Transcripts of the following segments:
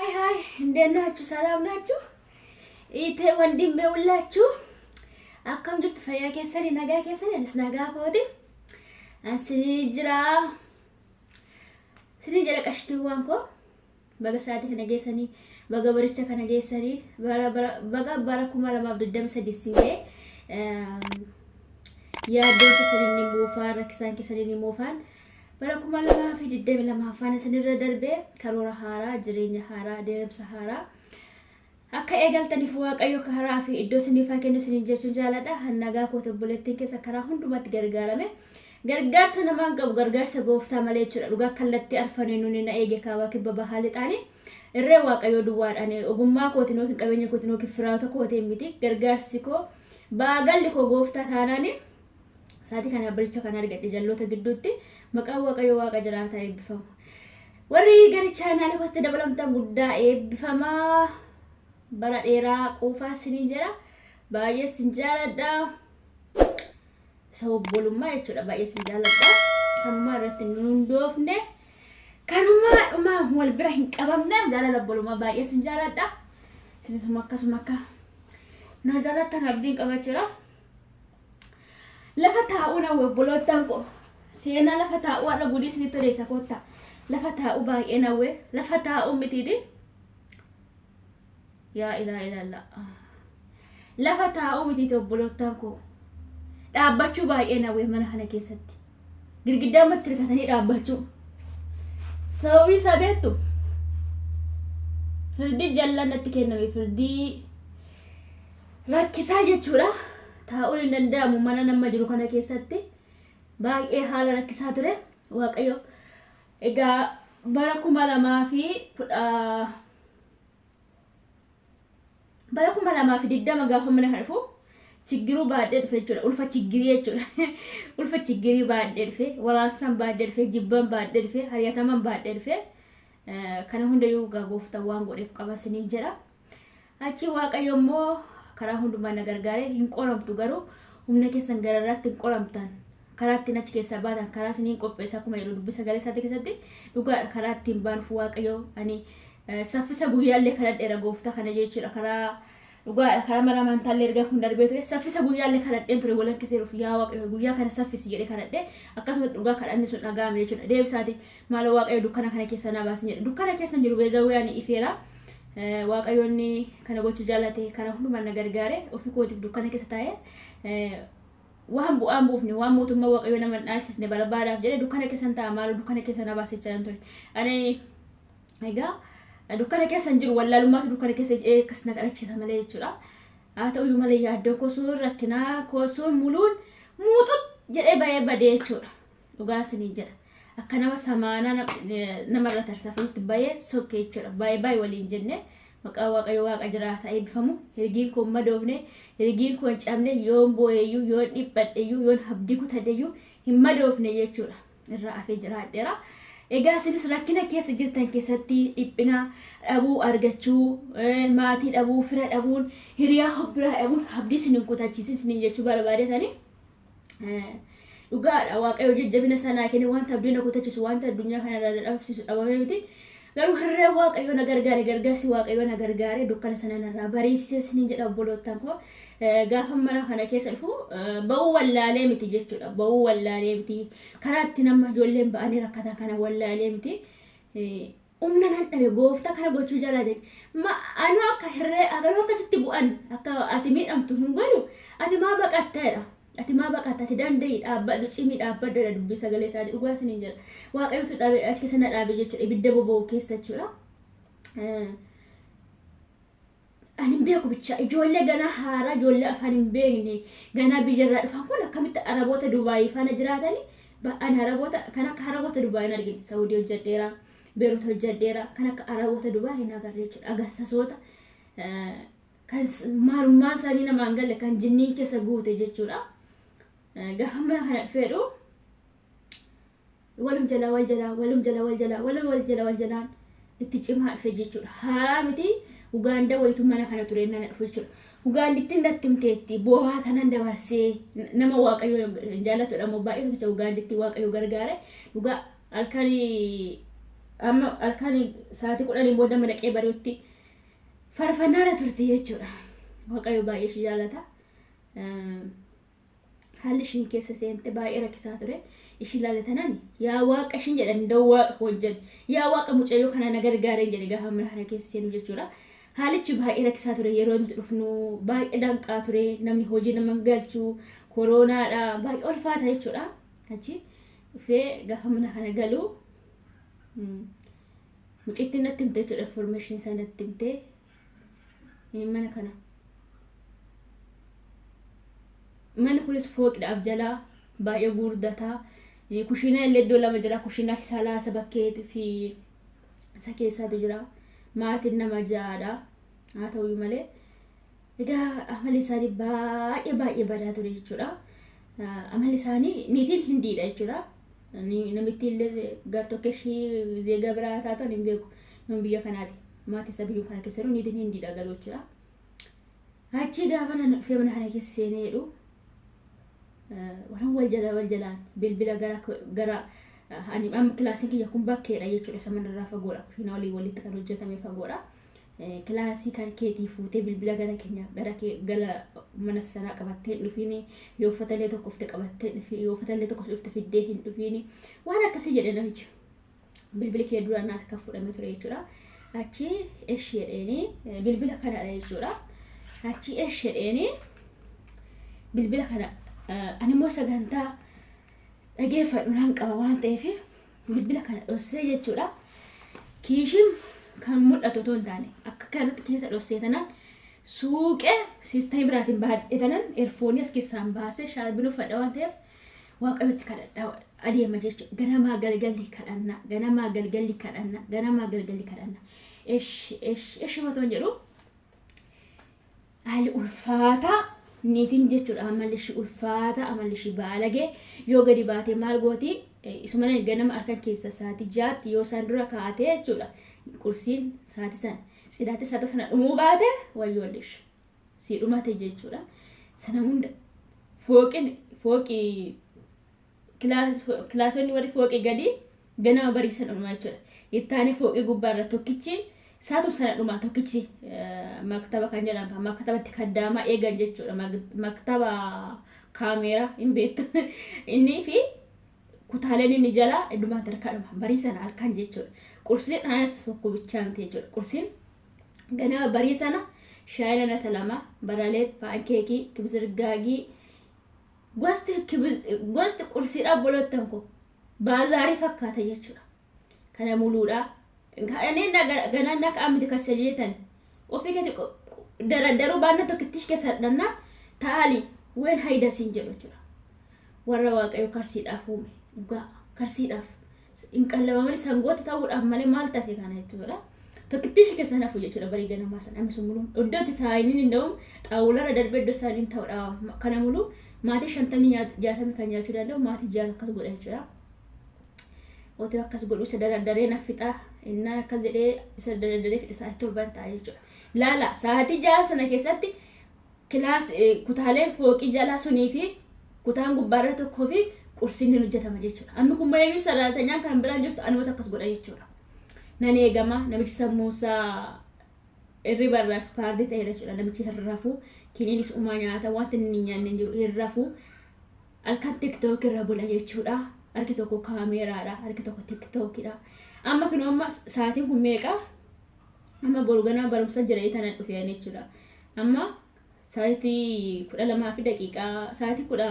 Hi hi፣ እንዴት ናችሁ? ሰላም ናችሁ? ኢቴ ወንድሜ ሁላችሁ akkam jirtu? Fayyaa keessanii, nagaa keessanii? Anis nagaa kooti. Asinii jira. Sinii jedha qashtiiwwan koo, baga sa'aatii kana geessanii, baga baricha kana geessanii, baga bara 2023 sin ga'e. Yaaddoon keessan inni moofaan, rakkisaan keessan inni moofaan bara 2022 faana isinirra darbee karoora haaraa, jireenya haaraa, deemsa haaraa akka eegaltaniif Waaqayyo karaa fi iddoo isiniif haa kennu isiniin jechuun jaaladha. Nagaa koota, obboleettiin keessa karaa hundumatti gargaarame. Gargaarsa namaan qabu, gargaarsa gooftaa malee jechuudha. Dhugaa kallattii arfanii nuni na eege, kaabaa, kibba, bahaa, lixaanii. Irree Waaqayyoo duwwaadhaan, ogummaa kootiin yookiin qabeenya kootiin yookiin firaata kootiin miti. Gargaarsi koo, baagalli koo gooftaa taanaani sa'aatii kana baricha kana argadhe jalloota gidduutti. Maqaan Waaqayyo Waaqa jiraataa eebbifamu. Warri gara chaanaalii kootti dabalamtan guddaa eebbifamaa. Bara dheeraa quufaa isiniin jedha. Baay'ee isin jaaladha. Isa obbolummaa jechuudha, baay'ee isin jaaladha. Kanumaa irratti hin hundoofne. Kanumaa dhumaa wal bira hin qabamne, jaalala obbolummaa baay'ee isin jaaladha. Isinis akkasuma akka na jaalattan abdiin qabachuudha. Lafa taa'uu na obboloottan koo, seenaa lafa taa'uu har'a gudii isinitti odeessa, koottaa. Lafa taa'uu baay'ee nawwee, lafa taa'uu mitiiti. Yaa ilaa ilaalla. Lafa taa'uu mitiiti, obboloottan koo. Dhaabbachuu baay'ee nawwee mana kana keessatti. Girgiddaa matti hirkatanii dhaabbachuu. Sababii isaa beektu? Firdii jallaan natti kenname, firdii rakkisaa jechuudha. Taa'uun hin danda'amu mana nama jiru kana keessatti. Baay'ee haala rakkisaa ture. Waaqayyo egaa bara 2010, bara 2020 gaafa mana kana dhufu chiggiruu baadhee dhufe jechuudha. Ulfa chiggirii jechuudha. Ulfa chiggirii baadhee dhufe, waraansaan baadhee dhufe, jibban baadhee dhufe, hariyataman baadhee dhufe. Kana hundayyuu egaa gooftaan waan godheef qaba isiniin jedha. Achi Waaqayyo immoo karaa hundumaa na gargaare. Hin qoramtu, garuu humna keessan gararraatti hin qoramtan. Karaa ittiin achi keessaa baatan karaa isiniin qopheessa akkuma jedhu dubbii sagalee isaatii keessatti, dhugaadha, karaa ittiin baanuuf Waaqayyo ani saffisa guyyaallee kadhadheera gooftaa kana jechuudha. Karaa dhugaadha, karaa mana amantaallee ergaa kun darbee ture, saffisa guyyaallee kadhadheen ture walan keessa jiruuf, yaa Waaqayyo guyyaa kana saffisi jedhee kadhadhe. Akkasuma dhugaa kadhanni sun dhaga'ame jechuudha. Deebisaati maaloo Waaqayyo dukkana kana keessa na baasin jedhe. Dukkana keessa jiru beezawwee ani ifeera. Waaqayyoonni kana gochuu jaalate, kana hundumaan na gargaare. Ofii kootiif dukkana keessa taa'ee waan bu'aan buufne, waan mootummaa Waaqayyoo nama hin dhaalchisne barbaadaaf jedhee dukkana keessan taa'a, maaloo dukkana keessa na baasichaa hin ture. Ani egaa dukkana keessa hin jiru, wallaalummaatu dukkana keessa akkas na kadhachiisa malee jechuudha. Haa ta'uyyuu malee yaaddoon koo sun, rakkinaa koo sun muluun muuxut jedhee bahee badee jechuudha. Dhugaa isiniin jedha. Akka nama samaanaa namarra tarsaafamtti bahee sokke jechuudha. Baay'ee baay'ee waliin jenne. Maqaan Waaqayyo Waaqa jiraata eebbifamu. Hirgiin koo hin madoofne, hirgiin koo hin cabne, yoon boo'eeyyuu, yoon dhiphadheeyyuu, yoon abdii kutadheeyyuu hin madoofne jechuudha. Irraa afee jiraadheera. Egaa isinis rakkina keessa jirtan keessatti dhiphina dhabuu, argachuu, maatii dhabuu, fira dhabuun, hiriyaa hobbiraa dhabuun abdii isin hin kutachiisin isiniin jechuu barbaadetani. Dhugaadha, Waaqayyo jajjabina sanaa kenne, wanta abdii na kutachiisu, wanta addunyaa kana irraa dhabsiisu dhabamee miti. Garuu hirree Waaqayyo na gargaare, gargaarsi Waaqayyo na gargaare dukkana sana narraa bariisisee isiniin jedha, obboloottan koo. Gaafa mana kana keessa dhufu ba'uu wallaalee miti jechuudha. Ba'uu wallaalee miti. Karaa itti nama ijoolleen ba'anii rakkatan kana wallaalee miti. Humna nan dhabe, gooftaa kana gochuu jaalate. Ma anuu akka hirree agaruu akkasitti bu'an akka ati miidhamtu hin godhu, ati maa baqatteedha. Ati maa baqatta? Ati danda'i, dhaabbadhu, cimii dhaabbadhu dubbii sagalee isaatii, dhugaa isiniin jedha. Waaqayyotu dhaabe, achi keessa na dhaabe jechuudha, ibidda boba'u keessa jechuudha. Ani hin beeku, bicha ijoollee ganaa haaraa, ijoollee afaan hin beekne, ganaa biyyarraa dhufan kun akkamitti Araboota Dubaayii faana jiraatanii? Ani Araboota kan akka Araboota Dubaayii hin argine. Saawudii hojjedheera, Beerut hojjedheera, kan akka Araboota Dubaayii hin agarre jechuudha. Agarsiisoota kan maalummaa isaanii namaan galle, kan jinniin keessa guute jechuudha. Gaafa mana kana dhufeedhu walum jalaa wal jalaa, walum jalaa wal jalaa, walum wal jalaa wal jalaan itti cimaa dhufe jechuudha. Haaraa miti, Ugaandaa wayitu mana kana ture nana dhufe jechuudha. Ugaandittiin natti himteetti, boo'aa tanan dabarsee, nama Waaqayyo jaallatudha immoo baay'ee tokkicha Ugaandittii Waaqayyo gargaare, dhugaa halkanii Amma halkan sa'aatii 10 booda madaqee bari'utti farfannaarra turte jechuudha. Waaqayyo baay'ee ishee jaalata. Haalli ishiin keessa seente baay'ee rakkisaa ture. Ishii ilaalatanan yaa waaqa ishiin jedhan da'u waaqa hojjan yaa waaqa mucayyoo kana na gargaareen jedhe gaafa mana kana keessa seenu jechuudha. Haalichi baay'ee rakkisaa ture yeroo nuti dhufnu baay'ee danqaa ture namni hojii nama galchu koroonaadha baay'ee ulfaata jechuudha. Achi dhufee gaafa mana kana galu mucittiin natti himte jechuudha information isaa natti himte mana kana. Manni kunis fooqidhaaf jalaa baay'ee gurdataa kushiinaa illee iddoo lama jira kushiinaa isaa isa bakkeetii fi isa keessaatu jira maatiin nama ja'aadha haa ta'uyyuu malee egaa amalli isaanii baay'ee baay'ee badaa ture jechuudha. Amalli isaanii niitiin hindiidha jechuudha. Namitti illee gartokkee ishii zeega biraa taatan hin beeku nama biyya kanaati maatii isa biyya kana keessa jiru niitiin hindiidha galuu jechuudha. Achi gaafa nan dhufee mana kana keessa seenee jedhu waan wal jala wal jalaan bilbila gara gara ani amma kilaasiin kiyya kun bakkeedha jechuudha isa manarraa fagoodha kushiinaa walii walitti kan hojjetame fagoodha. Kilaasii kan keetii fuutee bilbila gara keenya gara kee gara mana sanaa qabattee hin dhufiini yoo uffatallee tokko ufte qabattee hin dhufiini yoo uffatallee tokko dhufte fiddee hin dhufiini waan akkasii jedhe namichi. Bilbili kee duraan harka fuudhamee ture jechuudha. Achi eshi jedheeni bilbila kanadha jechuudha. Achi eshi jedheeni bilbila kana ani immoo sagantaa dhageeffadhu nan qaba waan ta'eef bilbila kana dhossee jechuudha. Kiishiin kan mul'atu otoo hin taane akka kanatti keessa dhossee tanaan suuqee siistamii biraatiin baadhee tanan erfoonii as keessaan baasee shaarbiin uffadha waan ta'eef waaqayyotti kadhadhaa adeema jechuudha. Ganamaa galgalli kadhannaa, ganamaa galgalli kadhannaa, ganamaa galgalli kadhannaa. Eshi eshi eshi otoo jedhu haalli ulfaataa niitiin jechuudha amalli ishii ulfaata amalli ishii baalagee yoo gadi baatee maal gooti isuma ganama halkan keessa sa'aatii 6tti yoo isaan dura kaatee jechuudha qursiin sa'aatii sana tsidaatti sa'aatii sana dhumuu baate wayyoolli ishii si dhumate jechuudha. Sana hunda fooqin fooqii kilaasonni warri fooqii gadi ganama bariisan dhumaa jechuudha. Ittaanee fooqii gubbaarra tokkichi saatum sana dhumaa tokkichi maktaba kan jedhan kan maktabatti kaddaamaa eegan jechuudha. Maktaba kaameeraa hin beektu. Innii fi kutaaleen inni jalaa heddumaan harkaa dhuma barii sana halkan jechuudha. Qursiin anatu tokko bichaa miti jechuudha. Qursiin ganama barii sana shaayii nanata lama baralee paankeekii kibisirgaagii gosti qursiidhaa bolottan kun baazaarii fakkaata jechuudha. Kana muluudha. Inni ganaan akka miti kan jetan ofii keeti daraddaruu baanna tokkittish keessa dhannaa taali ween haydasiin jedhu jechuudha. Warra waaqayyo karsiidhaaf uume dhugaa karsiidhaaf hin qallabamani sangoota ta'uudhaaf malee maal tafe kana jechuudha. Tokkittish keessa nafu jechuudha barii ganamaa sana amma sun muluun iddoo itti saayiniin hin da'uun xaawularra darbee iddoo saayiniin ta'uudha kana muluu maatii 50 60 kan nyaachuu danda'u maatii 6 akkas godha jechuudha. Otoo akkas godhu isa dardaree na fixa innaan akkas jedhee isa dardaree fixa sa'aatii 7 ta'a jechuudha. Laala sa'aatii 6 sana keessatti kilaas kutaaleen fooqii jalaa sunii fi kutaan gubbaarra tokkoo fi qursiin ni hojjetama jechuudha. Amma kun mayyuu salaatanyaan kan biraan jirtu anumatu akkas godha jechuudha. Nan eegama namichi sammuusaa hirriba irraa ispaardii ta'edha jechuudha. Namichi hin rafu kiniinis uumaa nyaata wanti inni hin nyaanne hin jiru hin rafu halkan tiktook irra bula jechuudha. Harki tokko kaameeraadha, harki tokko tiktookiidha. Amma kun amma sa'aatiin kun meeqa? Amma boru ganama barumsa jira tanan dhufee jechuudha. Amma sa'aatii 12 fi daqiiqaa sa'aatii kudha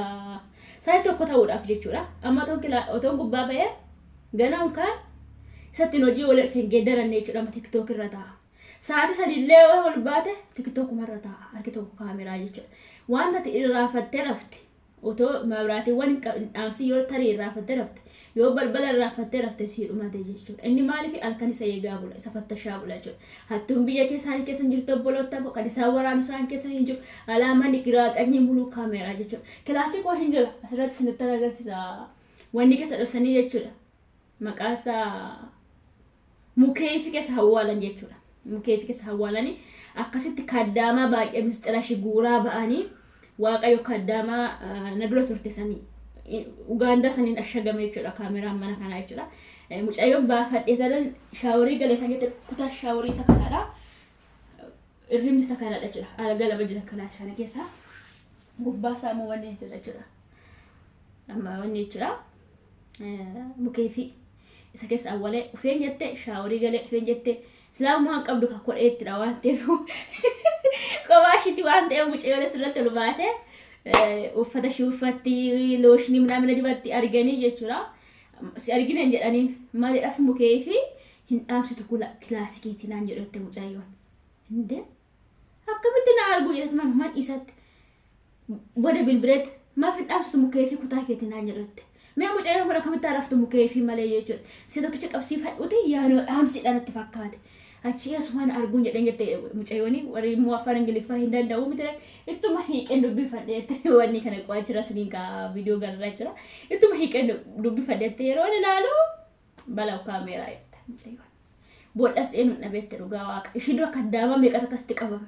sa'aatii 1 ta'uudhaaf jechuudha. Amma otoon gubbaa ba'ee ganam kan isatti hojii wal hin daranne jechuudha. Amma tiktook irra taa'a. Sa'aatii 3 illee ol baate tiktookumarra taa'a. Harki tokko kaameeraa jechuudha. Wanta ati irraafattee rafte otoo mabraatiiwwan hin dhaamsi yoo tarii irraafattee rafte yoo balbala irraafattee rafte sii dhumate jechuudha. Inni maaliif halkan isa eegaa bula isa fattashaa bula jechuudha. Hattuun biyya keessaanii keessa hin jirtu obboloota koo kan isaan waraanu isaan keessa hin jiru. Alaamaan giraaqanyii muluu kaameeraa jechuudha. Kilaasii koo hin jira asirratti isinitti agarsiisa wanni keessa dhoksanii jechuudha. Maqaa isaa mukeefi keessa hawwaalan jechuudha. Mukeefi keessa hawwaalanii akkasitti kaddaamaa baay'ee mistira ishii guuraa ba'anii waaqayyo kaddaamaa na dura turte sanii Ugaandaa saniin ashagame jechuudha kaameraan mana kanaa jechuudha. Mucayyoon baafadhee talan shaaworii galee kan jette kutaa shaaworii isa kanaadha. Irribni isa kanaadha jechuudha. Alaga lama jira kilaasii kana keessa. Gubbaa isaa immoo wanni jira jechuudha. Amma wanni jechuudha. Mukeefii isa keessa awwalee dhufeen jette, shaaworii galee dhufeen jette, islaamummaa qabdu kan kodheettidha waan ta'eef, kophaa ishiitti waan ta'eef, mucayyoon asirratti ol baate uffata ishii uffatti, looshinii minamina dibatti arganii jechuudha. Si argina hin jedhaniin, maaliidhaaf mukeefi hin dhaamsitu kilaasii keetii naan jedhutte mucayyoon. Indee akkamitti na arguu jedhatti man isatti booda bilbileetti, maaf hin dhaamsitu mukeefi kutaa keetii naan jedhutte. Mee mucayyoon kun akkamitti araftu mukeefi malee jechuudha. Si tokkicha qabsiifadhuuti yaanoo dhaamsidha natti fakkaate. Achi asumaan arguun jedhan jette mucayyooni, warri immoo afaan Ingiliffaa hin danda'u miti, ittuma hiiqeen dubbifadhe jette. Wanni kana qo'aa jira siniin kaa viidiyoo gararraa jira. Ittuma hiiqeen dubbifadhe jette, yeroo ilaalu balaa kaameeraa jette mucayyoon. Boodhas eenyuun dhabeette dhugaa waaqa. Ishii dura kaddaama meeqatu akkasitti qabame.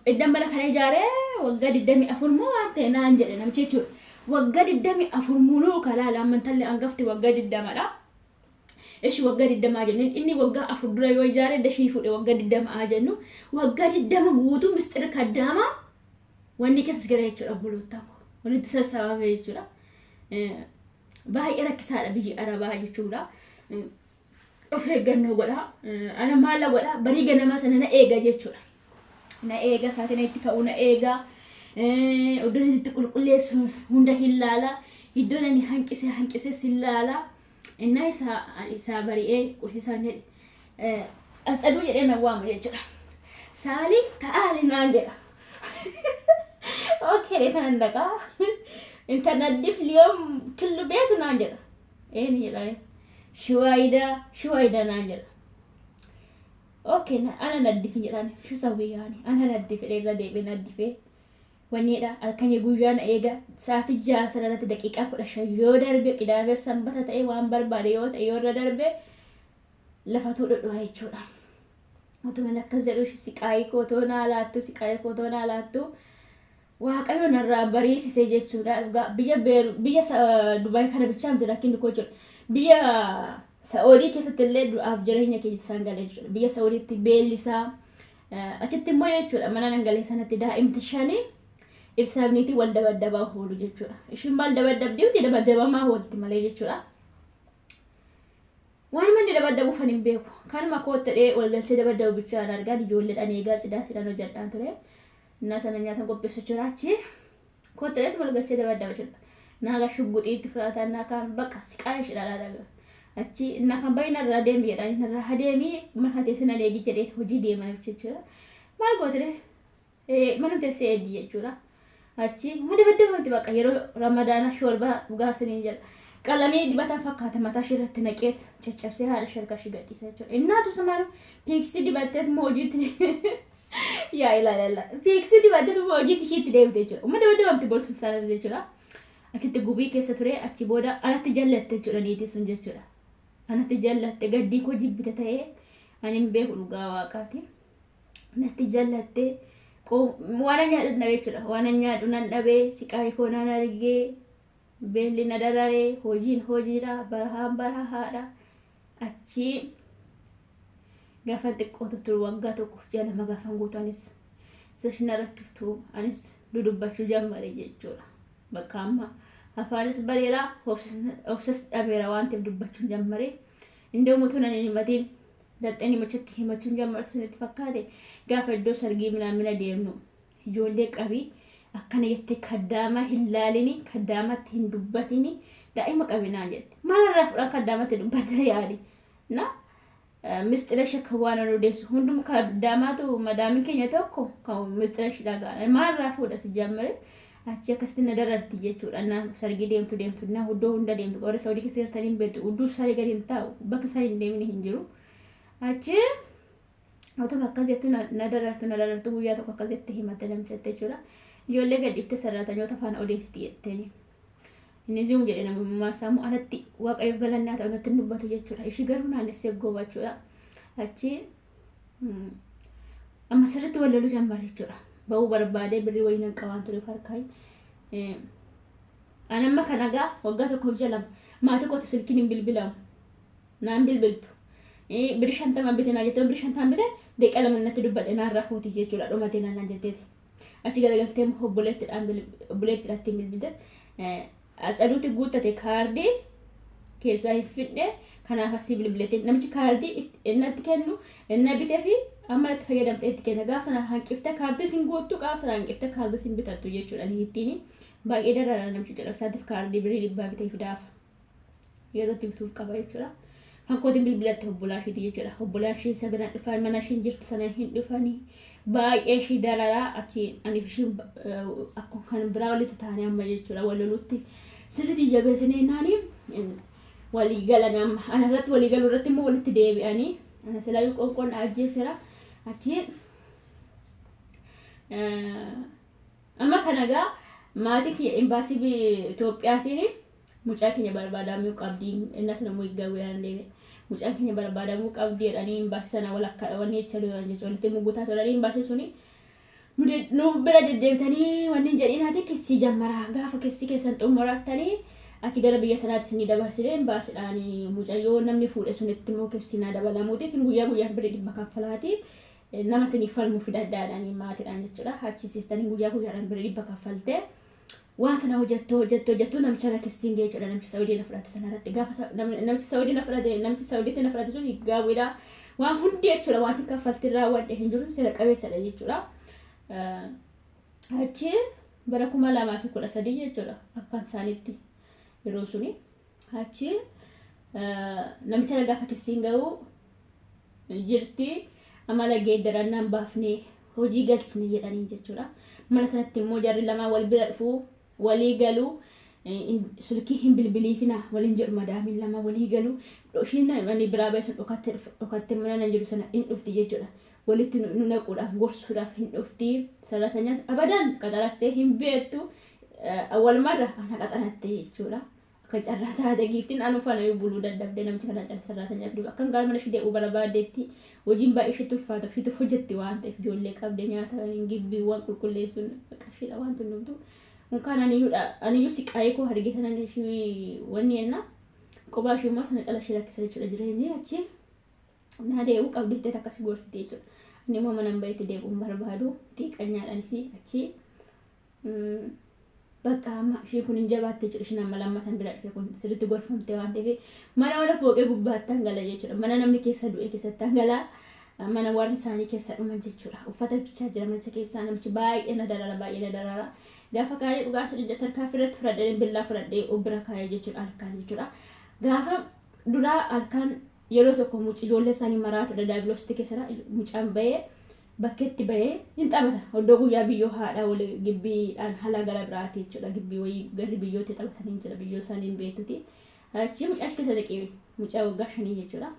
Iddan mana kana ijaaree waggaa 24 moo waan ta'e naan jedhe namichi jechuudha. Waggaa 24 muluu kalaala amantallee hangafti waggaa 20dha. Ishi waggaa 20 jennu, inni waggaa 4 dura yoo ijaare dashii fuudhe waggaa 20 jennu, waggaa 20 guutuu mistira kaddaama wanni keessa gara jechuudha, obboloota koo walitti sassaabame jechuudha. Baay'ee rakkisaadha biyyi Arabaa jechuudha. Of eeggannoo godha. Ana maala godha, barii ganamaa sana na eega jechuudha. Na eega, saatiin itti ka'u na eega. Iddoon inni itti qulqulleessu hunda hin laala. Iddoon inni hanqise hanqises hin laala. Innaa isaa bari'ee qulqulleessaan jedhe. Atsaduu jedhee na waamu jechuudha. Saalii ta'aali naan jedha. Okay, kanan dhaqaa. Inta naddif liyoom killu beetu naan jedha. Een jedha. Shuwaayida shuwaayida naan jedha. Okay, ana naddif jedhaan shu sawwiyyaani ana naddif irra deebi'ee naddifee wanniidha. Halkanii guyyaa na eega, sa'aatii 6 sana irratti daqiiqaa 15 yoo darbe, qidaamee sanbata ta'e waan barbaade yoo ta'e yoo irra darbe lafatu dhodho'a jechuudha. Otuma akkas jedhu siqaayii kootoo naa laattu, siqaayii kootoo naa laattu, Waaqayyo narraa bariisise jechuudha. Dhugaa biyya biyya Dubaay kana bichaa miti rakkinni koo jechuudha. Biyya Sa'oodii keessatti illee du'aaf jireenya keessaan galee jechuudha. Biyya Sa'oodiitti beellisaa achitti immoo jechuudha, mana nan galee sanatti daa'imti shanii dhirsaaf niitii wal dabaddabaa oolu jechuudha. Ishiin maal dabaddabdii miti, dabaddabamaa oolti malee jechuudha. Waan manni dabaddabuuf ani hin beeku. Kanuma kootti dhee wal galchee dabaddabu bichaan argaan, ijoolleedhaan eegaa tsidaatiidhaan hojjedhaan ture. Innaa sana nyaata qopheessu jechuudha, achi kootti dheetu wal galchee dabaddaba jechuudha. Naaga shugguxii itti fudhatan, naa kaan bakka siqaa ishee dhalaata. Achi innaa kan baay'ee narraa deemi jedhanii, narraa adeemii mana teessee na eegi jedheeti hojii deeman jechuudha. Maal gootire manuma teessee eegi jechuudha. Achi uma dabaddabamti bakka yeroo Ramadaana shorbaa dhugaa isiniin jedha. Qalamii dibatan fakkaata mataa ishee irratti naqeet caccabsee haadha ishee harka ishee gadhiisa jechuudha. Innaatu samaanu piiksii dibatteet immoo hojiitti yaa ilaala. Piiksii dibatteet immoo hojiitti isheetti deemte jechuudha. Uma dabaddabamti bolsuun isaa jechuudha. Achitti gubii keessa ture, achi booda anatti jallatte jechuudha niitii sun jechuudha. Anatti jallatte, gaddii koo jibbite ta'ee ani hin beeku dhugaa waaqaati. Natti jallatte, waan nyaadhu dhabe jechuudha. Waan nyaadhu nan dhabee, siqaayii koo nan argee, beelli na dararee, hojiin hojiidha, barahaan barahaadha. Achi gaafa xiqqoo turu waggaa tokkoof ji'a 2 gaafan guutu, anis isa na rakkiftu anis dudubbachuu jammare jechuudha. Bakka amma afaanis bareera, obsas dhabeera waan ta'eef dubbachuun jammare. Indoo utuu nan hin himatiin daxxeen himachatti himachuun jammartu sunitti fakkaate, gaafa iddoo sargii minaamina deemnu ijoollee qabii akkana jettee kaddaama hin laalini, kaddaamatti hin dubbatini, daa'ima qabinaan jette. Maalarraa fudhan kaddaamatti dubbata yaadi. Na mistira ishee kan waan odeessu hundum kaddaamaatu madaamin keenya tokko kan mistira ishee dhaga'a. Maalirraa fuudha si jammare achi akkasitti na dararti jechuudha. Na sargii deemtu deemtu na iddoo hunda deemtu, warra Saawudii keessa jirtanii hin beektu, iddoo isaanii gadi hin taa'u, bakka isaan hin deemne hin jiru. Achi otuma akkas jettu na darartu na darartu, guyyaa tokko akkas jettee himatte namtichatte jechuudha. Ijoollee gad dhiifte sararatanyoota faana odeessiti jetteeni. Inni zi'um jedhe namummaa sammuu alatti waaqayyoof galannaa ta'u natti hin dubbatu jechuudha. Ishii garuu naannessee gooba jechuudha. Achi amma sirriitti wal loluu jammarre jechuudha. Ba'uu barbaadee birrii wayii nan qabaan ture harkaa. Ani amma kana gaa waggaa 1 ji'a 2 maatii kootti silkiin hin bilbilamu. Naan bilbiltu. Birrii 50 bite naa jettee, birrii 50 bite daqiiqaa 2 natti dubbadhe naarraa fuuti jechuudha, dhumatee naan jetteeti. Achi garagaltee obboleettiidhaan ittiin bilbilte. Atsaduutti guuttate, kaardii keessaa hin fidne, kanaaf asii bilbiletti. Namichi kaardii innatti kennu inna bitee fi amma itti fayyadamte itti kenna. Gaafa sana hanqiftee kaardii sin guuttu, gaafa sana hanqiftee kaardii sin bitattu jechuudha. Ittiin baay'ee daraara namichi jedhamu isaatiif kaardii birrii 100 bitee fidaaf. Yeroo itti bituuf qaba jechuudha. Kan kootiin bilbilatte obbolaa isheeti jechuudha. Obbolaa ishee isa biraan dhufan, mana isheen jirtu sana hin dhufanii, baay'ee ishee dararaa. Achi aniif isheen akkuma kan biraa walitti taanee amma jechuudha, wal lolutti sirriitti jabeessinee naanii walii galan. Amma ana irratti walii galuu irratti immoo walitti deebi'anii, ana silaayyuu qoonqoon ajjeesera. Achi amma kana gaa maatii kiyya imbaasii Itoophiyaatiin mucaa keenya barbaadamuu qabdi, innas namuu eeggaa deeme, mucaan keenya barbaadamuu qabdi jedhanii imbaasii sana walakkaa wanni jecha turan jechuudha, walitti mugutaa turanii. Imbaasii suni nu bira deddeebitanii wanni hin jedhinaati, kissii jammaraa, gaafa kissii keessan xumurattanii achi gara biyya sanaatti isinii dabarsine. Imbaasiidhaan mucayyoo namni fuudhe sunitti immoo kissinaa dabalamuuti, isin guyyaa guyyaaf birrii 100 kaffalaati, nama isiniif falmuu fidadhaadhaan maatiidhaan jechuudha. Achi siistanii guyyaa guyyaadhaan birrii 100 kaffaltee waan sana hojjettu hojjettu hojjettu namicha rakkisiin ga'e jechuudha. Namicha Saawudii na fudhate sana irratti, gaafa namichi Saawudii na fudhate, namichi Saawudiitti na fudhate sun gaawwiidha waan hundi jechuudha. Wanti kaffaltiin raawwadhe hin jiru, seera qabeessadha jechuudha. Achi bara 2013 jechuudha akkaan isaaniitti yeroo suni. Achi namicha gaafa kisiin ga'u jirti, amala geeddarannaan baafnee hojii galchine jedhanii jechuudha. Mana sanatti immoo jarri lamaan wal bira dhufuu, walii galuu, sulkii hin bilbiliifina waliin jedhu, madaamiin lama walii galuu. Ishiin ani biraa ba'e sun dhokattee mana nan jiru sana hin dhufti jechuudha. Walitti nu naquudhaaf, gorsuudhaaf hin dhufti. Sarratanya abadan qaxarattee hin beektu, walumarra ana qaxarattee jechuudha. Akka carraa taate giiftiin anu faana buluu dadhabdee namicha kana cala sarratanya fidu. Akkan gaara mana ishee deebi'uu barbaaddeetti, hojiin baay'ee isheetti ulfaata, ofiitu hojjetti waan ta'eef, ijoollee qabdee nyaata gibbiiwwan qulqulleessuun bakka waan hundumtu. Unkaan aniyyuu siqaayee koo argite sanan ishii wanni yenna kophaa ishee immoo sana cala ishee rakkisa jechuudha jireenyi. Achi naa deebi'uu qabdi jettee akkasii gorsite jechuudha. Inni immoo mana baheetti deebi'uun barbaadu xiiqanyaadhaanis. Achi bakka amma isheen kun hin jabaatte jechuudha. Isheen amma lammatan bira dhufe kun sirriitti gorfamte waan ta'eef mana fooqee gubbaatti hangala jechuudha. Mana namni keessa du'e keessatti hangala, mana warri isaanii keessa dhuman jechuudha. Uffata bichaa jira manicha keessaa. Namichi baay'ee na darara, baay'ee na darara. Gaafa kaayee dhugaa sadii tarkaanfii irratti fudhadhee, billaa fudhadhee of bira kaayee jechuudha, halkan jechuudha. Gaafa duraa halkan yeroo tokko muci ijoollee isaanii maraatudha, daabiloositti keessa mucaan bahee bakkeetti bahee hin taphata. Oddoo guyyaa biyyoo haadha walii gibbiidhaan haala gara biraati jechuudha. Gibbii wayii garri biyyootti taphatanii jira, biyyoo isaanii hin beektuti. Achi mucaa keessa dhaqee, mucaa waggaa 5 jechuudha.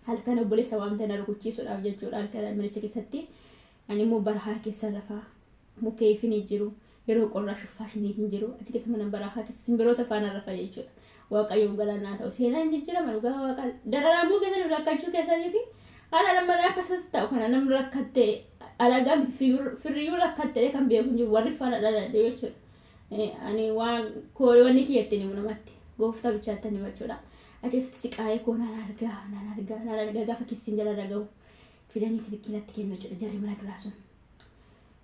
Halkan obboleessa waamtee na rukuchiisuudhaaf jechuudha, halkan manicha keessatti. Ani immoo barahaa keessa rafaa, mukeefin hin jiru, yeroo qorraa shuffaashinii hin jiru, achi keessa mana barahaa keessa simbiroota faana rafa jechuudha. Waaqayyoon galanaa ta'u, seenaan jijjiirama dhugaa waaqa. Dararamuu keessanii, rakkachuu keessanii fi haala nama akkasas ta'u kana namni rakkattee alagaa miti, firriyyuu rakkattee kan beeku hin jiru, warri faana dhaladhe jechuudha. Ani waan wanni kiyyatti himu namatti gooftaa bichaatti himu jechuudha. Achitti siqaayee koo nan argaa, nan argaa, nan argaa. Gaafa kissiin jala dhaga'u fidanii silkiilatti kennu jechuudha jarri mana duraa sun.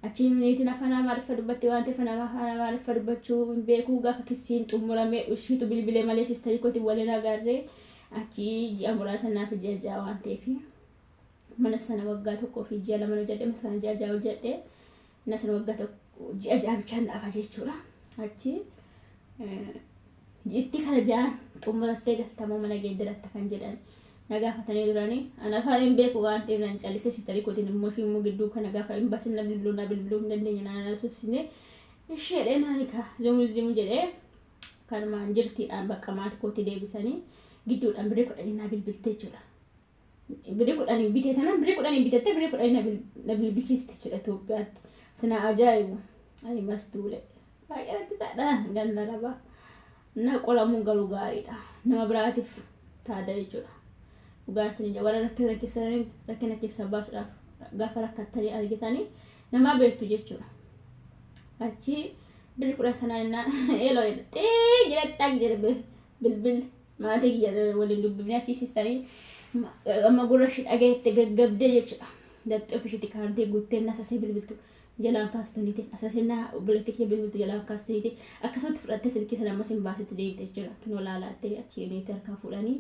Achi niitiin afaan Amaariffa dubbatti waan ta'eef afaan Amaariffa dubbachuu hin beeku. Gaafa kissiin xumurame ishiitu bilbilee malee siistarii kootiin waliin agarree. Achi ji'a muraasa naaf ji'a 6 waan ta'eef mana sana waggaa 1 fi ji'a 2 hojjedhe, mana sana ji'a 6 hojjedhe, mana sana waggaa 1 ji'a 6 bichaan dhaafa jechuudha. Achi itti kana ja'an xumurattee galtamoo mana geeddaratta kan jedhan na gaafatanii duranii, ana afaan hin beeku waan ta'eef nan callise. Siistarii kootiin immoo ishee immoo gidduu kana gaafa hin basin na bilbiluu, na bilbiluu hin dandeenye, na naasofsine isheedhee naani ka zimu zimu jedhee kanumaan jirtiidhaan bakka maatii kootti deebisanii gidduudhaan birrii 10 na bilbilte jechuudha. Birrii 10 bitee tanaan, birrii 10 bitattee birrii 10 na bilbilchiiste jechuudha Itoophiyaatti. Sina ajaa'ibu. Ayi mastuule. Baay'ee rakkisaadha ganda rabaa. Na qoramuun garuu gaariidha. Nama biraatiif taata jechuudha. Dhugaan isin warra rakkina keessa rakkina keessaa baasuudhaaf gaafa rakkattanii argitanii namaa beektu jechuudha. Achi Birri 10 sanaan innaan eeloo jedhe xii jedhe xaq jedhe bilbilli maatii kiyya waliin dubbifnee achi siistanii amma gurra ishee dhageette gaggabdee jechuudha. Daxxee ofishiitti kaardii guuttee nasasee bilbiltu jalaan kaastu niite asasee na obboleetti kiyya bilbiltu jalaan kaastu niite akkasumatti fudhattee silkii sana ammas hin baasitti deebite jechuudha. Kinoo laalaattee achi niite harkaa fuudhanii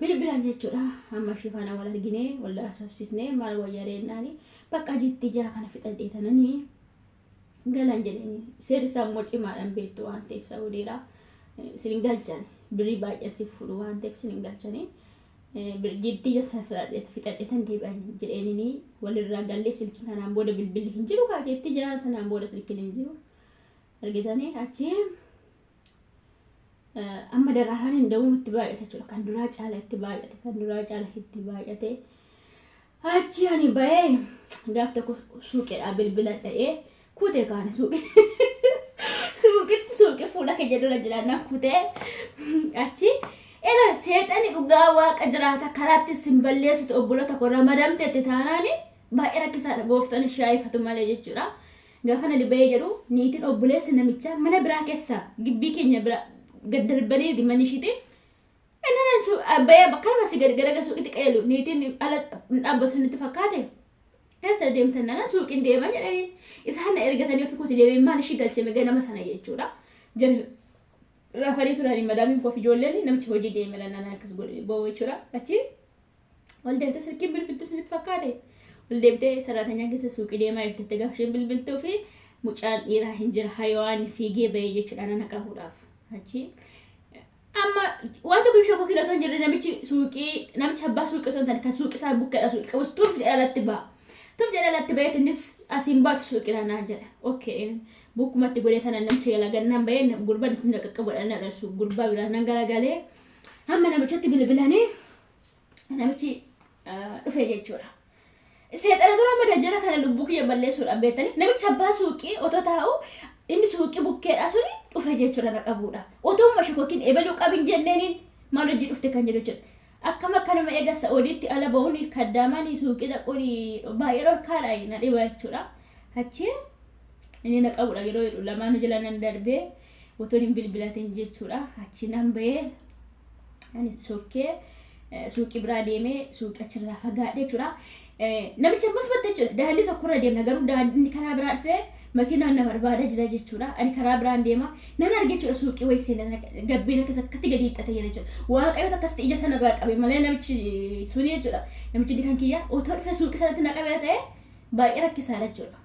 bilbilan jechuudha. Amma ishee faana wal arginee wal haasofsiisnee maal wayyaa reennaani bakka jitti jaa kana fixadhee tananii galan jedhanii seerri isaa immoo cimaadhaan beektu waan ta'eef Saawudiidha. Isin hin galchan birrii baay'een si fuudhu waan ta'eef isin hin galchanii. Jitti ija sana fixadhee tan deebi'an jedheenini walirraa gallee silkii kanaan booda bilbilli hin jiru kaa jetti jaa sanaan booda silkiin hin jiru. Argitanii achi amma daraaraan hin da'uun itti baay'ate jechuudha. Kan duraa caala itti baay'ate kan duraa caala itti baay'ate. Achi ani ba'ee gaaf tokko suuqiidhaa bilbila dha'ee kutee kaane suuqii. Suuqitti suuqii fuula keenya dura jiraannaan kutee achi ela seexani dhugaa waaqa jiraata karaatti sin balleessitu obboloota koo ramadamteetti taanaani baay'ee rakkisaadha gooftaan shaayifatu malee jechuudha. Gaafa nani ba'ee jedhu niitiin obboleessi namichaa mana biraa keessa gibbii keenya bira gad darbanii manni ishiiti. Inni ba'ee bakka si gad garaga suuqitti qajeelu niitiin ala dhaabbatu sunitti fakkaate. Eessa deemtan nana suuqiin deeman jedhanii isaan na ergatanii ofii kooti deemee maal ishii galchee ganama sana jechuudha. Jarri rafanii turanii madaamiin koof ijoolleen namichi hojii deeme nana akkas godhe ba'u jechuudha. Achi ol deemtee silkiin bilbiltuu sunitti fakkaate. Ol deemtee saraatanyaa keessa suuqii deemaa jirtetti gaafa isheen bilbiltuu fi mucaan dhiiraa hin jira hayawaan fiigee ba'ee jechuudha nana qabuudhaaf. Achi amma waan tokko ishee kookii otoo hin jirre namichi suuqii namichi abbaa suuqii otoo hin taane kan suuqii isaa bukkeedha suuqii qabus tuuf jedhee alatti ba'a. Tuuf jedhee alatti ba'eet innis asiin baatu suuqii naan jedha. Okay bukkumatti godhee tana namichi galagannaan ba'ee gurbaan sun qaqqabudha na dharsu gurbaa biraa nan galagalee hamma namichatti bilbilanii namichi dhufe jechuudha. Seexana dura amma dajjala kana lubbuu kiyya balleessuudhaaf beektanii namichi abbaa suuqii otoo taa'u inni suuqii bukkeedha suni dhufe jechuudha na qabuudha. Otoo mashikookiin ebaluu qabin jenneeniin maal hojii dhufte kan jedhu jechuudha. Akkam akkanuma eega Saa'udiitti ala ba'uun kaddaamaan suuqii dhaquun baay'ee dhorkaadha na dhiba jechuudha. Achi inni na qabuudha yeroo jedhu lamaan jala nan darbee otoo hin bilbilatin jechuudha. Achi nan ba'ee ani sokkee suuqii biraa deemee suuqii achirraa fagaadhe jechuudha. Namicha ammas batte jechuudha. Daandii tokkorra deemna garuu daandii karaa biraa dhufee makiinaan na barbaada jira jechuudha. Ani karaa biraan deema. Nan arge jechuudha suuqii wayii seenaa gabbiin akkas akkatti gadi hiixatee jira jechuudha. Waaqayyoota akkasitti ija sanarraa qabe malee namichi suni jechuudha. Namichi inni kan kiyya otoo dhufee suuqii sanatti na qabee ta'e baay'ee rakkisaadha jechuudha.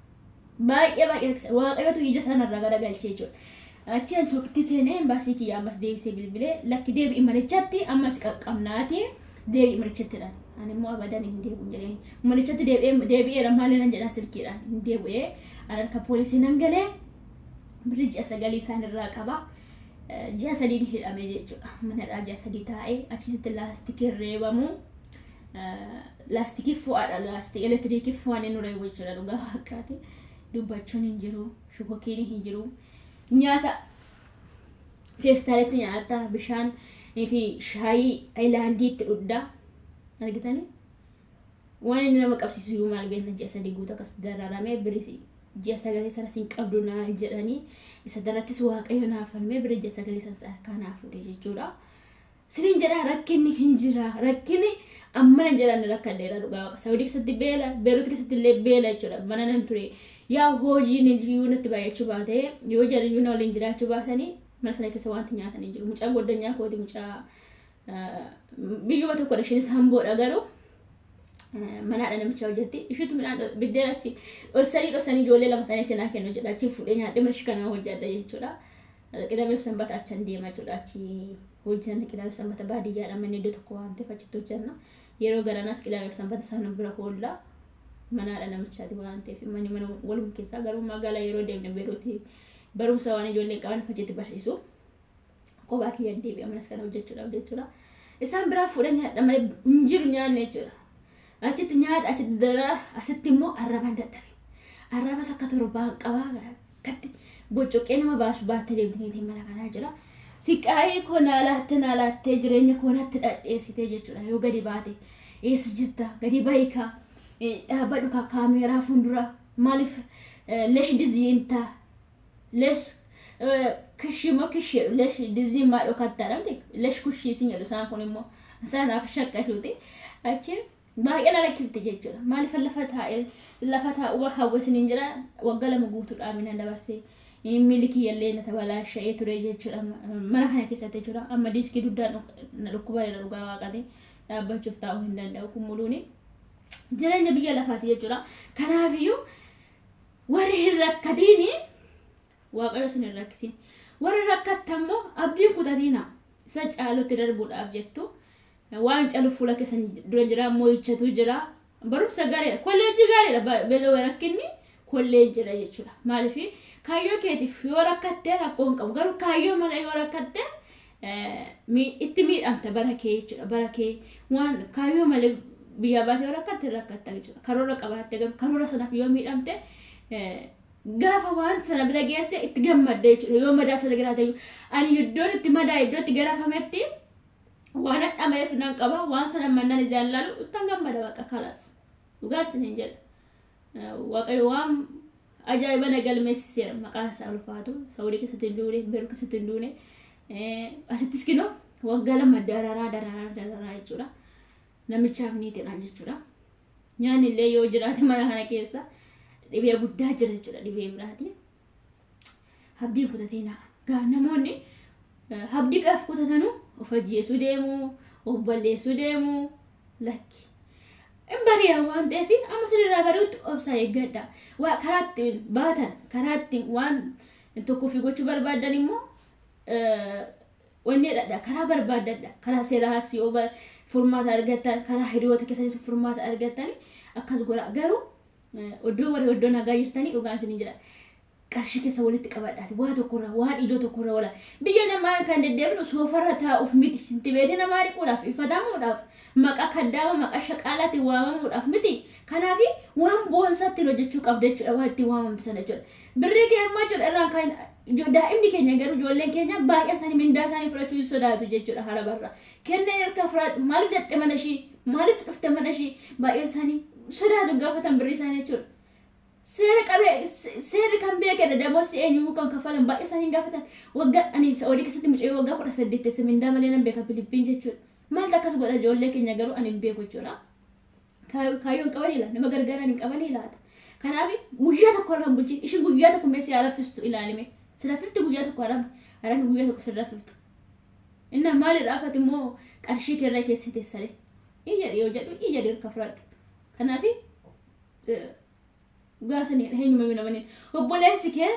Baay'ee baay'ee rakkisaadha. Waaqayyootu ija sanarraa garagalchee jechuudha. Achi ani suuqitti seenee baasii kiyya ammas deebisee bilbilee lakki deebi'i manichatti ammas qaqqabnaati deebi'i manichatti dhaan. Ani immoo abadan hin deebi'u jedheen. Manichatti deebi'eera maali nan jedhaa silkiidhaan hin deebi'ee. Ani harka poolisii nan galee birri ji'a 9 isaan irraa qaba. Ji'a 3 hidhame jechuudha. Manadhaa ji'a 3 taa'ee achisitti laastikii reebamu. Laastikii fo'aadha laastikii elektiriikii fo'aan inni reebu jechuudha dhugaa fakkaate. Dubbachuun hin jiru shukokiin hin jiru. Nyaata feestaalitti nyaata bishaan fi shaayii ayilaandiitti dhugdaa. Argitanii? Waan inni nama qabsiisu iyyuu maal beekna ji'a 3 guutuu akkas dararamee birri ji'a 9 sana sin qabdu naan jedhanii isa darattis waaqayyo naaf falmee birri ji'a 9 sana harkaa naaf fuudhe jechuudha. Sinin jedhaa rakkinni hin jira rakkinni amma nan jedhan rakkadheera dhugaa waaqa Saawudii keessatti beela Beerut keessatti illee beela jechuudha mana nan ture yaa hojiin iyyuu natti baay'achuu baatee yoo jarri iyyuu na waliin jiraachuu baatanii mana sana keessa wanti nyaatan hin jiru mucaa goddanyaa kooti mucaa biyyuma tokkodha ishiinis hamboodha garuu manaadha namicha hojjetti ishiitu midhaan biddeen achi dhossanii dhossanii ijoollee lama ta'anii achi naa kennu jedha achi fuudhee nyaadhe mana ishii kana hojjedha jechuudha. Qidaamee sanbata achan deema jechuudha achi hojjenna qidaamee sanbata baadiyyaadha manni iddoo tokko waan ta'eef achitti hojjenna. Yeroo garanaas qidaamee sanbata isaan bira hoolla manaadha namichaati waan ta'eef manni mana waluma keessaa garuu magaalaa yeroo deemne Beeruuti barumsa waan ijoolleen qaban achitti barsiisu. Kophaa kiyyaan deebi'a manas kana hojjechuudhaaf jechuudha. Isaan biraa fuudhan nyaadha malee hin jiru nyaanne jechuudha. Achitti nyaata achitti darara asitti immoo arraban dadhabe. Arrabas akka torbaan qabaa akkatti boccoqqee nama baasu baattee deemti niitiin mana kanaa jira. Siqaayii koo naa laattee naa laattee jireenya koo natti dhadheessitee jechuudha yoo gadi baate eessa jirta gadi bahikaa dhaabbadhu kaa kaameeraa fuuldura maaliif leesh diziimtaa lees Kishii immoo kishii jedhu, lesh diziin maa dhokattaadha miti, lesh kushii isin jedhu isaan kun immoo isaan akka shakkashuuti. Achi baay'ee na rakkifte jechuudha. Maaliif lafa taa'ee lafa taa'uu hawwa isiniin jira, waggaa 2 guutuu dhaabina dabarsee miilli kiyyallee na tabalaasha'ee ture jechuudha mana kana keessatti jechuudha. Amma diiskii duddaan na dhukkubaa jira, dhugaa waaqati dhaabbachuuf taa'uu hin danda'u. Kun muluuni jireenya biyya lafaati jechuudha. Kanaafiyyuu warri hin rakkatiini Waaqayyo isin hin rakkisin. Warri rakkattammoo abdiin kutatiina, isa caalutti darbuudhaaf jettu. Waan caalu fuula keessan dura jira, mo'ichatu jira. Barumsa gaariidha. Kolleejjii gaariidha. Beela rakkinni kolleejjiidha jechuudha. Maaliif kaayyoo keetiif yoo rakkatte rakkoo hin qabu. Garuu kaayyoo malee yoo rakkatte itti miidhamta bara kee jechuudha. Bara kee waan kaayyoo malee biyyaa baatee yoo rakkatte rakkatta jechuudha. Karoora qabaatte garuu karoora sanaaf yoo miidhamte, gaafa waan sana bira geesse itti gammadda jechuudha. Yoo madaa sana jiraate, ani iddoon itti madaa, iddoo itti garafametti waan hadhameef nan qaba, waan sana mannaan ijaan laalu ittan gammada, bakka kalas dhugaan isiniin jedha. Waaqayyo waan ajaa'iba na galmeessiseera, maqaa isaa ulfaatu. Saawudii keessatti hin duune, Beerut keessatti hin duune, asittis kinoo waggaa 2 dararaa dararaa dararaa jechuudha. Namichaaf niitiidhaan jechuudha. Nyaanni illee yoo jiraate mana kana keessa dhibee guddaa jira jechuudha, dhibee biraati. Abdiin kutateena. Namoonni abdii gaaf kutatanu of ajjeesuu deemu, of balleessuu deemu, lakki. Hin bari'a waan ta'eef amma sirraa bari'utti obsaa eeggadha. Waa karaa ittiin baatan, karaa ittiin waan tokko ofii gochuu barbaadan immoo wanni jedhadha, karaa barbaaddadha. Karaa seeraas yoo furmaata argattan, karaa hiriyoota keessanis furmaata argattan akkas godha. Garuu iddoo warri iddoo nagaa jirtanii, dhugaan isin jira. Qarshii keessa walitti qabadhaati waa tokkorra, waan ijoo tokkorra wala. Biyya namaa kan deddeebinu soofarra taa'uuf miti. Intibeetii namaa dhiquudhaaf, ifatamuudhaaf, maqaa kaddaama, maqaa shaqaalaatiin waamamuudhaaf miti. Kanaaf waan boonsaatti hojjechuu qabda jechuudha, waan ittiin waamamtu sana jechuudha. Birrii kee ammaa jechuudha irraan kan daa'imni keenya garuu ijoolleen keenya baay'ee isaanii mindaa isaanii fudhachuu hin sodaatu jechuudha harabarra. Kenneen harkaa fudhadhu, maaliif datte mana ishii, maaliif dhufte mana ishii, baay'ee isaanii sodaatu gaafatan birrii isaanii jechuudha. Seera qabee seerri kan beekedha, damoosni eenyuu kan kaffalan baay'ee isaanii gaafatan. Waggaa ani Saa'udii keessatti mucayyoo waggaa 18 teesse mindaa malee nan beeka Filiippiin jechuudha. Maaltu akkas godha ijoollee keenya garuu ani hin beeku jechuudha. Kaayyoon qabanii laata, nama gargaaran hin qabanii laata. Kanaaf guyyaa tokko irra bulchin, ishiin guyyaa tokko mee si raffistu ilaalime. Si raffifti guyyaa tokko, haram haram guyyaa tokko si raffiftu. Inna maalidhaaf ati immoo qarshii keerra keessa teessare. Iyya yoo jedhu iyya dirqa fudhadhu. Kanaaf gaasanii eenyumayyuu namani obboleessi kee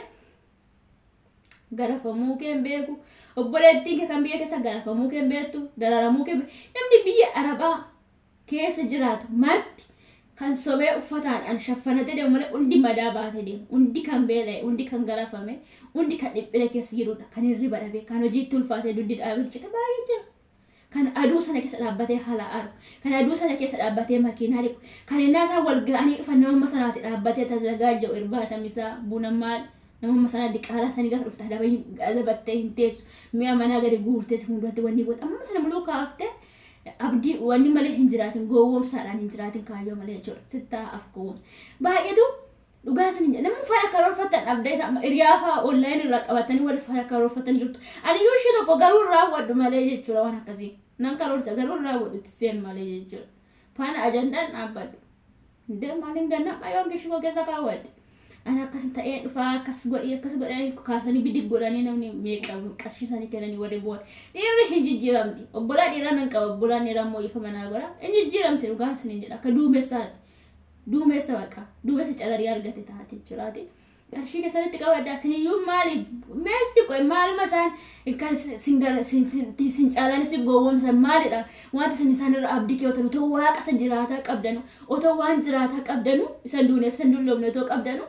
garafamuu kee hin beeku, obboleettiin kee kan biyya keessa garafamuu kee hin beektu, dararamuu kee. Namni biyya arabaa keessa jiraatu marti kan sobee uffataan an shaffanatee deemu malee hundi madaa baatee deemu, hundi kan beela'e, hundi kan garafame, hundi kan dhiphina keessa jirudha, kan hirriba dhabe, kan hojiitti ulfaatee duddi dhaabee jedhe baay'ee jira. Kan aduu sana keessa dhaabbatee haala aru, kan aduu sana keessa dhaabbatee makiinaa dhiqu, kan innaa isaan wal ga'anii dhufan nama sanaati dhaabbatee tasagaaja'u, irbaata, misaa, buna, maal, nama sana diqaalaa sanii gaafa dhufte adabattee hin teessu, mi'a manaa gadi guurtee si fuulduratti wanni godha amma sana muluu kaaftee abdii wanni malee hin jiraatin, gowwoomsaadhaan hin jiraatin, kaayyoo malee jechuudha. Sittaa af gowwoomsa baay'eetu dhugaa isin jedha. Namni faaya karoorfattan dhabdee hiriyaa fa'aa online irraa qabatanii warri faaya karoorfatanii jirtu. Ani yoo ishee tokko garuu raawwadhu malee jechuudha, waan akkasii nan karoorsa garuu raawwadhu itti seenu malee jechuudha. Faana ajandaan dhaabbadhu. Indee maaliin gannama yoon gishii keessa kaawwadhe. Ani akkas ta'ee dhufaa, akkas godhii akkas godhanii kaasanii bidig godhanii namni meeqa qarshii isaanii kennanii warri bu'an. Dhiirri hin jijjiiramti. Obbolaa dhiiraa nan qaba. Obbolaan dhiiraa immoo ifa manaa godha. Hin jijjiiramti, dhugaa isiniin jedha. Akka duumessaati. Duumessa baqa. Duumessa cararii argate taate jechuudhaati. Qarshii keessanitti qabadha. Isiniyyuu maali? Meesti qoy maaluma isaan kan sin caalaan isin gowwoomsan maalidha? Wanta isin isaan irra abdii keewwatan otoo waaqa isa jiraataa qabdanu, otoo waan jiraataa qabdanu, isan duuneef isan dulloomne otoo qabdanu,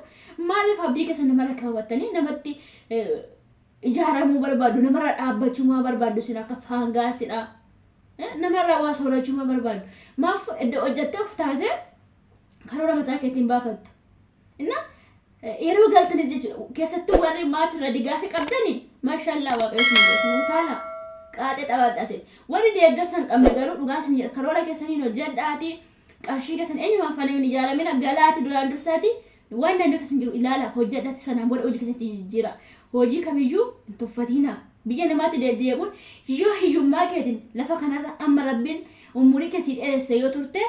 maaliif abdii keessan namarra kaawwattanii namatti ijaaramuu barbaaddu, namarra dhaabbachuu maa barbaaddu? Isin akka faangaasidha. Namarraa waa soorachuu maa barbaaddu? Maaf iddoo hojjettee of taatee karoora mataa keetiin baafattu? Inna yeroo galtanii jechuudha, keessattuu warri maatirra digaafi qabdani, maashallaa, waaqayyo isin godhu utaala qaaxee xabaadha isin. Warri deeggarsa hin qabne garuu dhugaa isin jedha, karoora keessaniin hojjedhaati, qarshii keessan eenyumaan faana hin ijaaramina, galaati duraan dursaati Waan naannoo keessa jiru ilaala, hojjedhaatti sanaan booda hojii keessatti jijjiira. Hojii kamiyyuu hin tuffatinaa. Biyya namaatti deddeebi'uun yoo hiyyummaa keetiin lafa kanarra amma Rabbiin umurii kee sii dheeresse yoo turte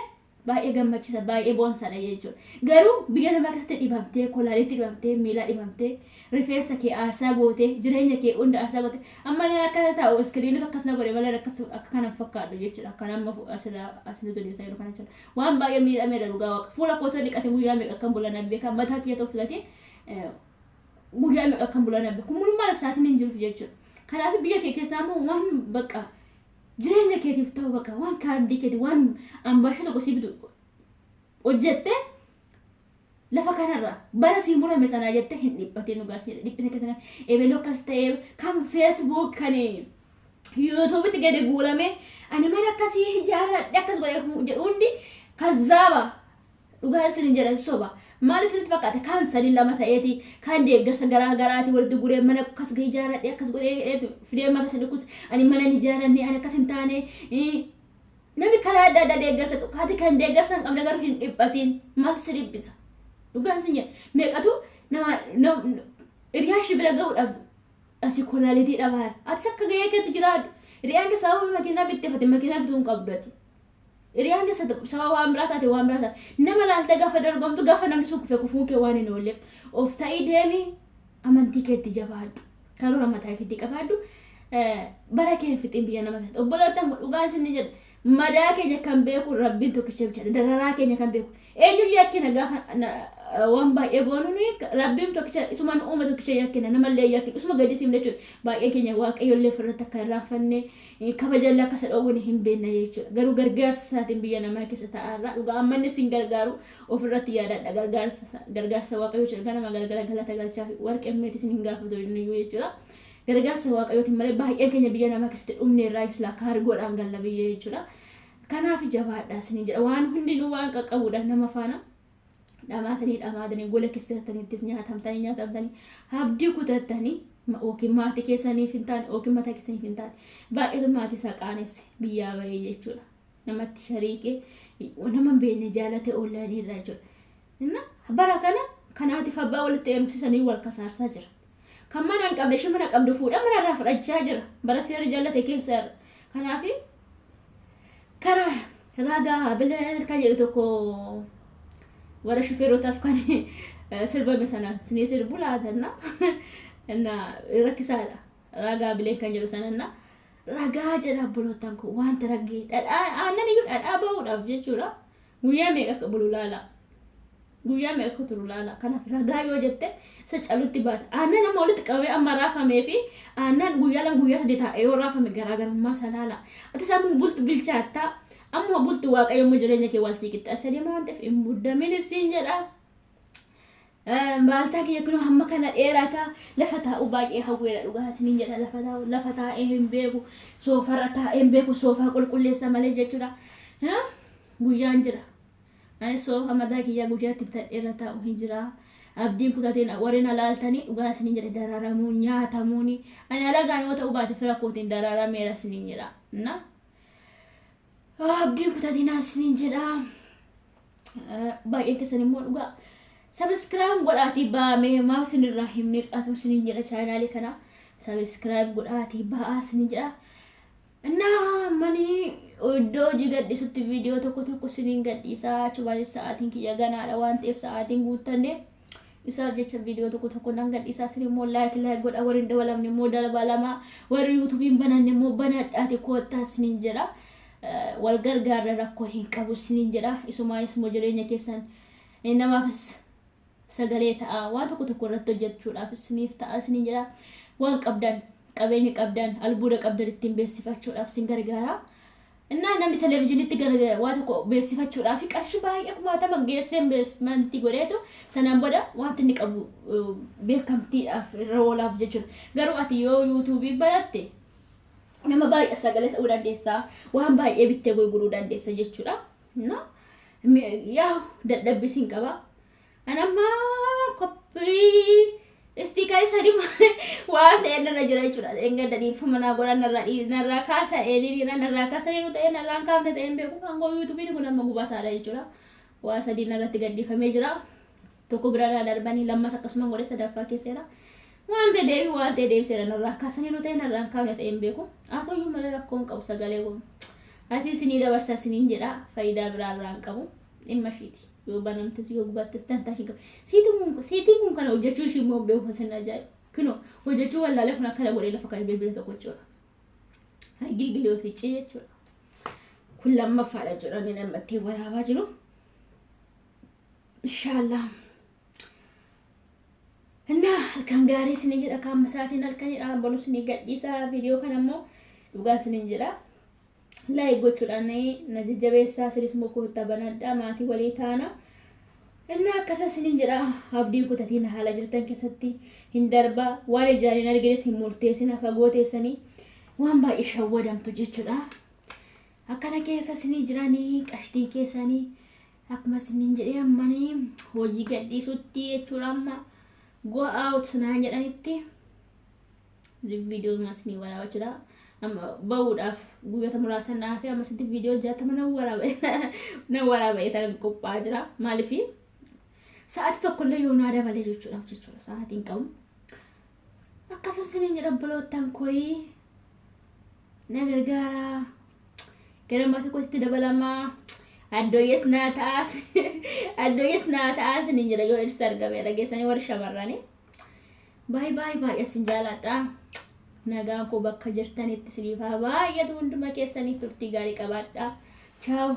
baay'ee gammachiisa, baay'ee boonsaadha jechuudha. Garuu biyya namaa keessatti dhibamtee, kolaalitti dhibamtee, miila dhibamtee, rifeensa kee aarsaa gootee, jireenya kee hunda aarsaa gootee, amma inni akka taa'u iskiriinus akkas na godhe malee akkas akka kanan fakkaadhu jechuudha. Akka nama asirraa asirratti odeessaa jiru kana jechuudha. Waan baay'ee miidhameedha dhugaa Waaqa. Fuula kootoo dhiqate guyyaa meeqa akkan bulan beekaa, mataa kiyya ta'u filatee guyyaa meeqa akkan bulan beekaa. Kun mul'ummaa labsaatiin hin jiruuf jechuudha. Kanaaf biyya kee keessaa immoo waan bakka jireenya keetiif ta'u, bakka waan kaardii keeti, waan ambaashaa tokko si bitu hojjette, lafa kanarra bara sii murame sanaa jettee hin dhiphatin. Dhugaa si dhiphina keessa ebeloo akkas ta'ee kan Facebook, kan YouTubeitti gadi guurame, ani mana akkasii ijaarradhe akkas godhe jedhu hundi kazzaaba. Dhugaa isin jedhan, soba. Maal isinitti fakkaata? Kan sadi lama ta'eeti kan deeggarsa garaa garaati walitti guree mana akkas ijaarradhe akkas godhee fidee mata isin dhukkus. Ani mana hin ijaaranne, ani akkas hin taane. Namni karaa adda addaa deeggarsa qabu, kan deeggarsa hin qabne garuu hin dhiphatiin. Maal si dhiphisa? Dhugaan isin jedha, meeqatu nama hiriyaa ishee bira gahuudhaaf asii kolaalitii dhabaa. Atis akka gahee keetti jiraadhu. Hiriyaan kee sababa makiinaa bitteeffate makiinaa bituu hin qabdu ati. Hiriyaan kee sababa waan biraa taate waan biraa taate. Nama laaltee gaafa dorgomtu, gaafa namni sun kufe kufuun kee waan hin oolleef, of ta'ii deemi, amantii keetti jabaadhu. Karoora mataa keetti qabaadhu. Bara kee fixin biyya nama keessatti. Obboloota, dhugaan isin jedha. Madaa keenya kan beeku Rabbiin tokkicha bichaadha. Dararaa keenya kan beeku. Eenyuun yakkina? Gaafa waan baay'ee goonu nuyi Rabbiin tokkicha, isuma nu uume tokkicha yakkina, namallee yakkina, isuma gadi siimne jechuudha. Baay'een keenya Waaqayyoollee ofirratti akka irraanfanne, kabajallee akka isa dhoowwine hin beekna jechuudha. Garuu gargaarsa isaatiin biyya namaa keessa taa'arraa dhugaa amma inni isin gargaaru ofirratti yaadadha. Gargaarsa Waaqayyoo jechuudha. Ganama galgala galata galchaa fi warqee meetii isin hin gaafatu inni jechuudha. Gargaarsa Waaqayyootiin malee baay'een keenya biyya namaa keessatti dhumne irraa ibsila akka argoodhaan galla biyya jechuudha. Kanaaf jabaadha isiniin jedha. Waan hundinuu waan qaqqabuudha nama faana. Dhamaatanii dhamaatanii gola keessattanittis nyaatamtanii nyaatamtanii abdii kutattanii yookiin maatii keessaniif hin taane yookiin mataa keessaniif hin taane, baay'eetu maatii isaa qaanesse biyyaa bahee jechuudha. Namatti shariikee, nama hin beekne jaalate onlineii irraa jechuudha. Inna bara kana kanaatiif abbaa walitti heerumsiisanii wal kasaarsaa jira. Kan mana hin qabne ishee mana qabdu fuudha mana irraa fudhachaa jira. Bara seera jaalate keessa irra. Kanaaf karaa ragaa bilee kan jedhu tokko warra shufeerotaaf kan sirbame sana sinii sirbu laatanna na rakkisaadha. Ragaa bileen kan jedhu sana ragaa jedha. Obbolootaan kun wanta raggee dhadhaa aannan iyyuu dhadhaa bahuudhaaf jechuudha. Guyyaa meeqa akka bulu laala. Guyyaa meeqa akka turu laala. Kanaaf ragaa yoo jette isa calutti baata. Aannan amma walitti qabamee amma raafamee fi aannan guyyaa 2, guyyaa 3 taa'ee yoo raafame garaagarummaa isaa laala. Ati sammuu bultu bilchaattaa. Amma bultu Waaqayyo immoo jireenya kee wal sii qixxeessa deema waan ta'eef hin muddamin isiin jedha. Baaltaa kiyya kun hamma kana dheerata. Lafa taa'u baay'ee hawweera, dhugaa isiniin jedha. Lafa taa'u, lafa taa'ee hin beeku, soofarra taa'ee hin beeku, soofaa qulqulleessa malee jechuudha. Guyyaan jira. Ani soofa mataa kiyyaa guyyaatti bitadhee irra taa'u hin jira. Abdiin kutateen warreen alaaltanii, dhugaa isiniin jedha, dararamuun nyaatamuun ani alagaan yoo ta'u baate fira kootiin dararameera isiniin jedha. Na abdiin kutatinaa isiniin jedha. Baay'een keessan immoo dhugaa subscribe godhaatii baamee maaf isinirraa hin mil'atu isiniin jedha. Channelii kana subscribe godhaatii ba'aa isiniin jedha. Innaa mani iddoo hojii gadhiisutti viidiyoo tokko tokko isiniin gadhiisaa. Achumaanis sa'aatiin kiyya ganaadha waan ta'eef sa'aatiin guuttanne isaaf jecha viidiyoo tokko tokko nan gadhiisaa. Isin immoo like like godha, warri hin dabalamne immoo dabalamaa, warri YouTubeiin bananne immoo banadhaati koottaa isiniin jedha. Wal gargaarra, rakkoo hin qabu isiniin jedha. Isumaanis immoo jireenya keessan namaafis sagalee ta'a, waan tokko tokko irratti hojjechuudhaaf isiniif ta'a isiniin jedha. Waan qabdan, qabeenya qabdan, albuuda qabdan ittiin beeksifachuudhaaf isin gargaara. Innaa namni televezyiinitti gara waa tokko beeksifachuudhaaf qarshii baay'ee kumaatama geessee investmentii godheetu sanaan booda wanti inni qabu beekamtiidhaaf irra oolaaf jechuudha. Garuu ati yoo YouTubeii baratte nama baay'ee sagalee ta'uu dandeessa, waan baay'ee bittee gurguruu dandeessa jechuudha. Yaa dadhabbisiin qaba. Ani amma koppii stickerii sadi waan ta'e narra jira jechuudha. Engadda dhiifama naa godhan, narraa narraa kaasa eeniidha, narraa kaasaniiru ta'e narraa hin kaafne ta'e hin beeku. Kan koo YouTubeiin kun amma gubataadha jechuudha. Waa sadii narratti gadhiifamee jira. Tokko bira darbanii lammas akkasuma godhe, sadaffaa keesseera. Waan ta'e deebii waan ta'e deebiseera, narraa kaasanii ta'e narraa hin kaafne ta'e hin beeku. Haa ta'uyyuu malee rakkoo hin qabu, sagalee kun. Asii isinii dabarsa isiniin jedha, faayidaa biraa irraa hin qabu. Dhimma ishiiti. Yoo banamtes yoo gubattes dantaa ishii qabu. Siitiin kun kana hojjechuu ishii immoo beeku sin ajaa'iba. Kunoo hojjechuu wallaalee kun akkana godhee lafa kan bilbila tokko jechuudha. Gilgilii ofii jechuudha. Kun lammaffaadha jechuudha inni namatti waraabaa jiru. Inshaallah. Innaa halkan gaarii isinii jedha, kaamma isaatiin halkanidha bonu isinii gadhiisa. Viidiyoo kana immoo dhugaa isiniin jedha. Like gochuudhaan na jajjabeessaa, isinis immoo kottaa banadhaa, maatii walii taana. Innaa akkasa isiniin jedha, abdiin kutatiin haala jirtan keessatti hin darba, waan ijaan hin argines hin murteessina, fagoo teessanii waan baay'ee shawwadamtu jechuudha. Akkana keessa isinii jiranii qashtiin keessanii akkuma isiniin jedhee ammanii hojii gadhiisutti jechuudha, amma go out naan jedhanitti viidiyoo isinii waraabaa jechuudha. Amma bahuudhaaf guyyoota muraasa naaf amma sitti viidiyoo 60 nan waraaba tan qophaa'aa jira. Maaliif sa'aatii tokkollee yoo naa dabalee jechuudha sa'aatiin qabu. Akkasuma isiniin jedha, obboloottan koyii na gargaara. Gara maatii kootitti dabalamaa. Addooyyees naa ta'aas, addooyyees naa ta'aas isiniin jedha, yoo ibsa argame dhageessanii warri shamarranii. Baay'ee baay'ee baay'ee isin jaaladha. Nagaan koo bakka jirtanitti isiniif haa baay'atu, hunduma keessaniif turtii gaarii qabaadha. Chaaw.